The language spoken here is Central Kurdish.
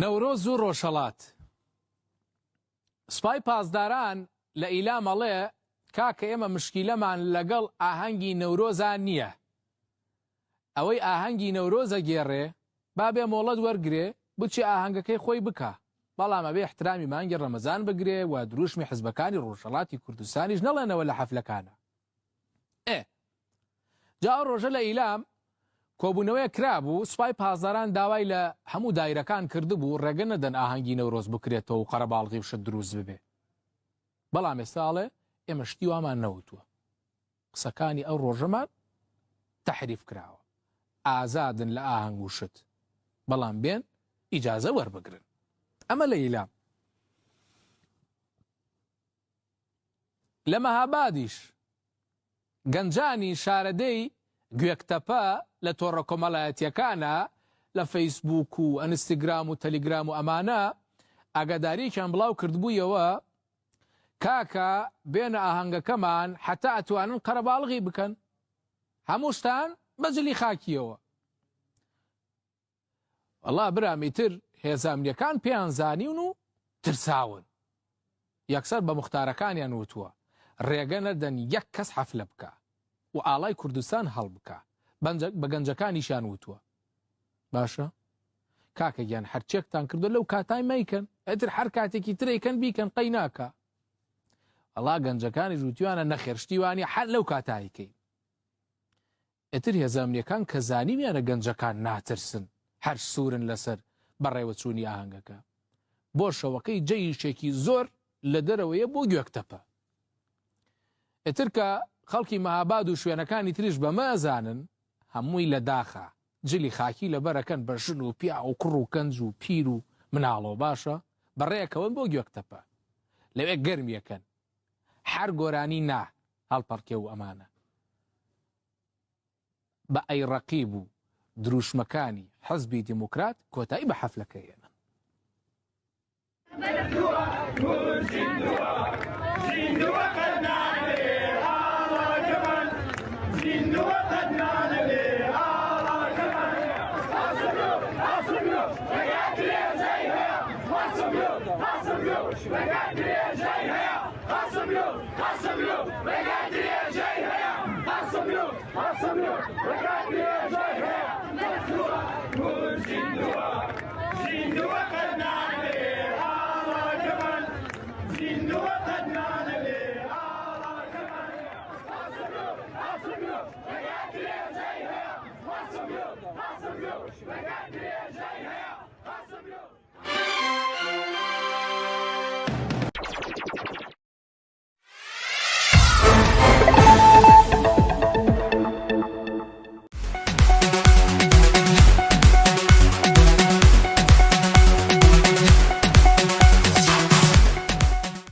نەورۆز و ڕۆژهەڵات. سپای پاسداران لە ئیلام ئەڵێ کاکە ئێمە مشکیلەمان لەگەڵ ئاهەنگی نەورۆزا نییە. ئەوەی ئاهەنگی نەورۆز ئەگێڕێ با بێ مۆڵەت وەرگرێ بچێ ئاهەنگەکەی خۆی بکا بەڵام ئەبێ ئیحترامی مانگی ڕەمەزان بگرێ و دروشمی حزبەکانی ڕۆژهەڵاتی کوردستانیش نەڵێنەوە لە حەفلەکانا. ئێ جا ئەو ڕۆژە لە ئیلام کۆبوونەوەیەک کرابوو، سوپای پاسداران داوای لە هەموو دایرەکان کردبوو ڕێگە نەدەن ئاهەنگی نەورۆز بکرێتەوە و قەرەباڵغی و شت دروست ببێ. بەڵام ئێستا ئەڵێ ئێمە شتی وامان نەوتووە. قسەکانی ئەو ڕۆژەمان تەحریف کراوە. ئازادن لە ئاهەنگ و شت. بەڵام بێن ئیجازە وەربگرن. ئەمە لە ئیلام. لە مەهابادیش گەنجانی شارەدێی گوێکتەپە لە تۆڕە کۆمەڵایەتییەکانا لە فەیسبووک و ئەنستگرام و تەلیگرام و ئەمانە ئاگادارییەکیان بڵاو کردبوویەوە کاکە بێنە ئاهەنگەکەمان حەتا ئەتوانن قەرەباڵغی بکەن هەمووشتان بە جلی خاکییەوە. وەڵا برام ئیتر هێزە ئەمنیەکان پێیان زانیون و ترساون یەکسەر بە موختارەکانیان وتووە ڕێگە نەدەن یەک کەس حەفلە بکا و ئاڵای کوردستان هەڵبکا بە گەنجەکانیشیان وتووە باشە کاکە گیان هەرچێکتان کردو لەو کاتای مەیکەن ئیتر هەر کاتێکی ترەیکەن بیکەن قەی ناکا وەڵا گەنجەکانیش وتویانە نەخێر شتی وانی هەر لەو کاتایکەین ئیتر هێزە ئەمنیەکان کە زانیویانە گەنجەکان ناترسن هەر سوورن لەسەر بەڕێوەچوونی ئاهەنگەکە بۆ شەوەکەی جەیشێکی زۆر لە دەرەوەیە بۆ گوێکتەپە. ئیتر کە خەڵکی مەهاباد و شوێنەکانی تریش بەمە ئەزانن هەمووی لە داخا جلی خاکی لەبەرەکەن بە ژن و پیاو و کوڕ و کەنج و پیر و مناڵەوە باشە بەڕێکەوەن بۆ گوێکتەپە لەوێ گەرمیەکەن هەر گۆرانی نا هەڵپەڕکێ و ئەمانە بە ئەی ڕەقیب و دروشمەکانی حزبی دیموکرات کۆتایی بە حەفلەکە هێنن.